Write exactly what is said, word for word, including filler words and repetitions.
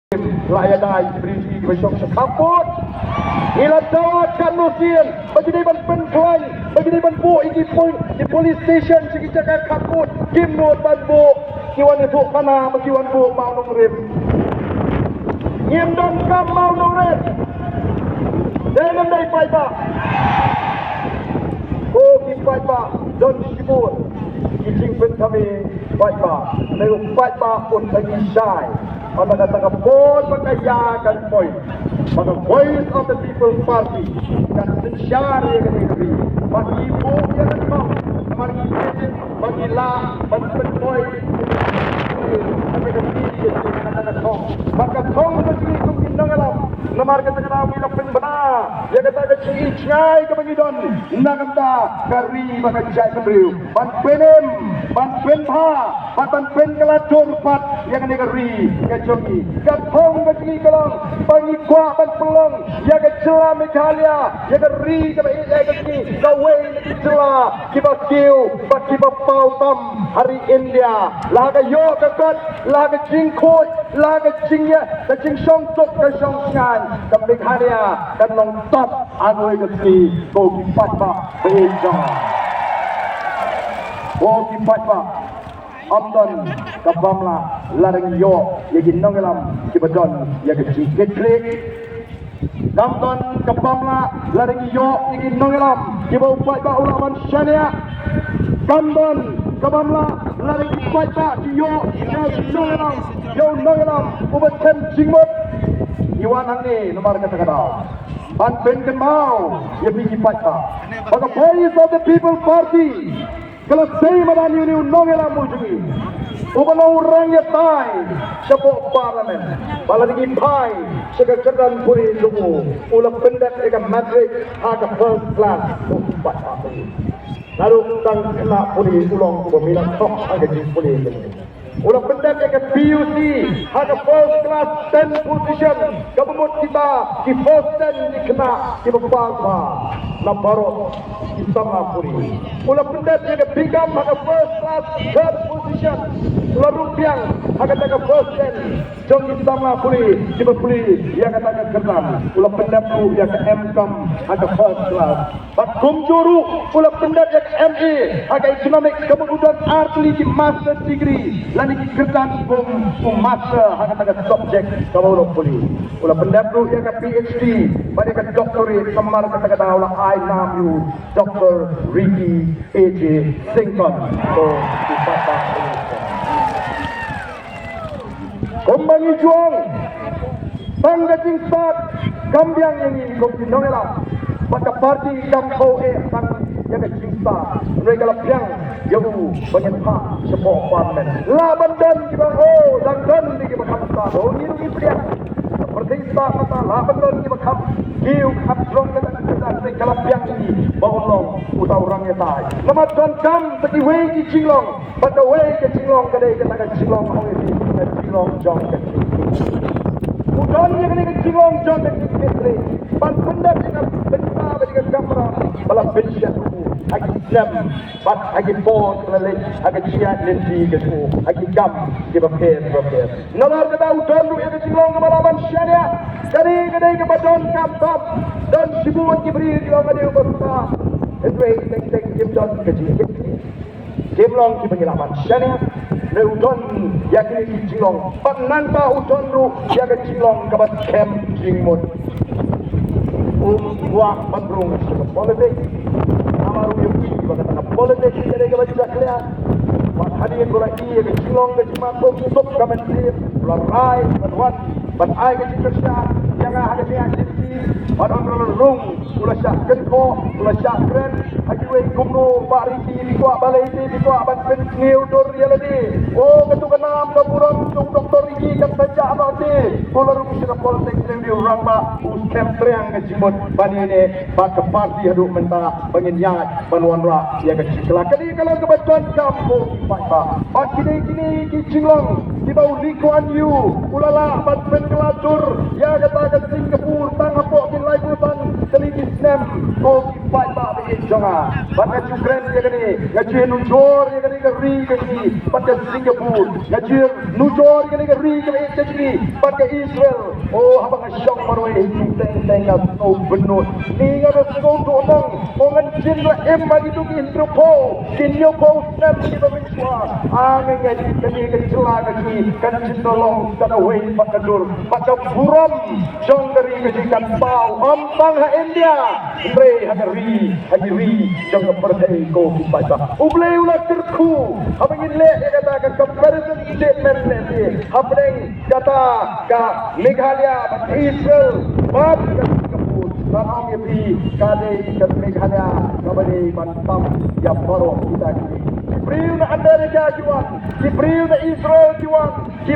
la ïada ïa ki briew kiba shong sha khappud. Ngi la dawa katno sien ba ki dei ban pynkhlaiñ, ba ki dei ban buh ïa ki pol-, ki police station sha ki jaka khappud, kim nud ban buh. Ki wan ïathuh khana ba ki wan buh Mawlongrim. Ngim donkam Mawlongrim. Dei ngim dei paidbah? Ko ki paidbah, don shibun ki jingpynthame paidbah. Hynrei u paidbah un sa ïohi shai. Ynda kata ka por ba ka ïa kan poi, ba ka Voice of the People Party kan synshar ïa kane ka ri, ba ngi buh ïa ka thong, namar ngi ïeit, ba ngi lah ban pynpoi ïa ka ri, ïa ka thong, ba ka thong ka jong ngi kum ki nongïalam. Namar kata ka daw ngi la pynbna ïa kata ka jingïeit jngai kaba ngi don na ka bynta ka ri bad ka jaitbynriew, ban pynim, ban pynbha, ban, ban pynkylla dur pat ïa kane ka ri ka jong ngi. Ka thong ka jong ngi ka long ba ngi kwah ban pynlong ïa ka jylla Meghalaya ïa ka ri kaba ïeit ka jong ngi, kawei na ki jylla kiba kiew bad kiba paw tam ha ri India. La ka ïoh ka kot, la ka jingkhuid, la ka jingïa, ka jingshong duk ka shong shngaiñ, ka Meghalaya kan long top ha kawei ka sngi, ko ki paidbah ba ïeit jong nga. Ko ki paidbah, ym don ka bym lah lada ngi ïoh ïa ki nongïalam kiba don ïa ka jingkitkhlieh. Kam don ka bym lah lada ngi ïoh ïa ki nongïalam kiba u paidbah u lah ban shaniah. Kam don ka bym lah lada ki paidbah ki ïoh ïa ki nongïalam, ïa u nongïalam uba khlem jingmut. Ngi wan hangne namar kata ka daw ban pynkynmaw ïa phi ki paidbah ba ka Voice of the People Party ka la sei madan ïa une u nongïalam u jong ngi uba long u rangiatai shapoh Parliament, ba lada ngi phai sha ka kyrdan pule jong u, u la pyndep ïa ka matric ha ka first class. Naduh tang khynnah pule u long uba minot thok ha ka jingpule jong u. U la pyndep ïa ka P U C ha ka first class, ten position, kaba mut kita ki first ten ki khynnah kiba pass bha na baroh ki samla pule. U la pyndep ïa ka B Com ha ka first class, third position. U la rung biang ha kata ka first ten jong ki samla pule kiba pule ïa kata ka kyrdan. U la pyndep ruh ïa ka M Com ha ka first class. Bad kumjuh ruh u la pyndep ïa ka M A ha ka economic, ka mut u don ar tylli ki master degree lane ki kyrdan kum u master ha kata ka subject kaba u la pule. U la pyndep ruh ïa ka P H D bad ïa ka doctorate, namar kata ka daw la ai nam ïa u Doctor Ricky A J Syngkon. To, ki papa. Kumba ngi ju ong, tang ka jingstad kam biang ïa ngi kum ki nongïalam, bad ka party kam khaw eh tang ïa ka jingstad. Hynrei ka la biang ïa u ba ngin phah shapoh Parliament. Lah ban don kiba ong, oh, dang don kiba kham stad, oh, ngi ruh ngi pdiang. Ka pyrthei stad mynta lah ban don kiba kham kiew kham jrong, ka dang, ka dang, hynrei ka la biang ïa ngi ba un long uta u rangiatai. Namar donkam sa kiwei ki jinglong. Bad kawei ka jinglong ka dei kata ka jinglong, ong ïa phi, ka jinglong jong ka jingkitkhlieh. U don ïa kane ka jinglong jong ka jingkitkhlieh ban pyndep ïa ka bynta bad ïa ka kamram ba la pynshah ruh ha ki snem bad ha ki por ba la leit ha ka jingïaid lynti ka jong u ha ki kam kiba pher ba pher. Namar kata u don ruh ïa ka jinglong kaba lah ban shaniah. Kane ka dei kaba donkam tam. Don shibun ki briew ki ong ïa u ba sa, hynrei teng teng kim don ka jingkitkhlieh. Kim long kiba ngi lah ban shaniah. Hynrei u don ïa kine ki jinglong. Bad nangta u don ruh ïa ka jinglong kaba skhem jingmut. Um kwah ban rung sha ka politics. Namar u ïohi ba kata ka politics ka dei kaba jakhlia. Bad hadien ba u la ïohi ïa ka jinglong ka jingmut, um suk ka mynsiem, u la rai ban wan ban ai ka jingkyrshan ïa nga ha ka jingïaid lynti. Bad u la rung, u la shah kynkoh, u la shah kren ha kiwei kumno, Bah Ricky, phi kwah balei te phi kwah ban pynsniew dur ïa lade? O, katu ka nam ka burom jong u Doctor Ricky kan sa jah noh te. U la rung sha ka politics, ne u rangbah u skhem triang ka jingmut ban ïaineh bad ka party haduh mynta ba ngin ïaid ban wanrah ïa ka jingkylla. Kane ka long kaba donkam, ko ki paidbah. Bad kine, kine ki jinglong kiba u Lee Kuan Yew u la lah ban pynkylla dur ïa kata ka Singapore tang hapoh ki laiphew san tylli ki snem, ko ki paidbah. jong nga. Bad nga ju kren ïa kane, nga ju nujor ïa kane ka ri ka jong ngi bad ka Singapore. Nga ju nujor ïa kane ka ri ka jong ngi bad ka Israel. O, haba nga shong marwei ha ïing teng teng nga sngew bynnud. Ni nga da sngew duh nong. O, ngan jin la im ha kito ki hynriewphew, ki hynñiewphew snem kiba mynshuwa. A, nga ngeit kane ka jylla ka jong ngi kan jin da long da kawei pat ka dur. Bad ka burom jong ka ri ka jong ngi kan paw ym tang ha India, hynrei ha ka ri, ha ki ri jong ka pyrthei ko ki paidbah. U Blei u la kyrkhu haba ngin leh ïa kata ka comparison statement ne te hapdeng kata ka Meghalaya bad Israel bad ka Singapore. Ngan ong ïa phi, ka dei ka Meghalaya kaba dei ban tam ïa baroh kita ki. Ki briew na Amerika ki wan, ki briew na Israel ki wan, ki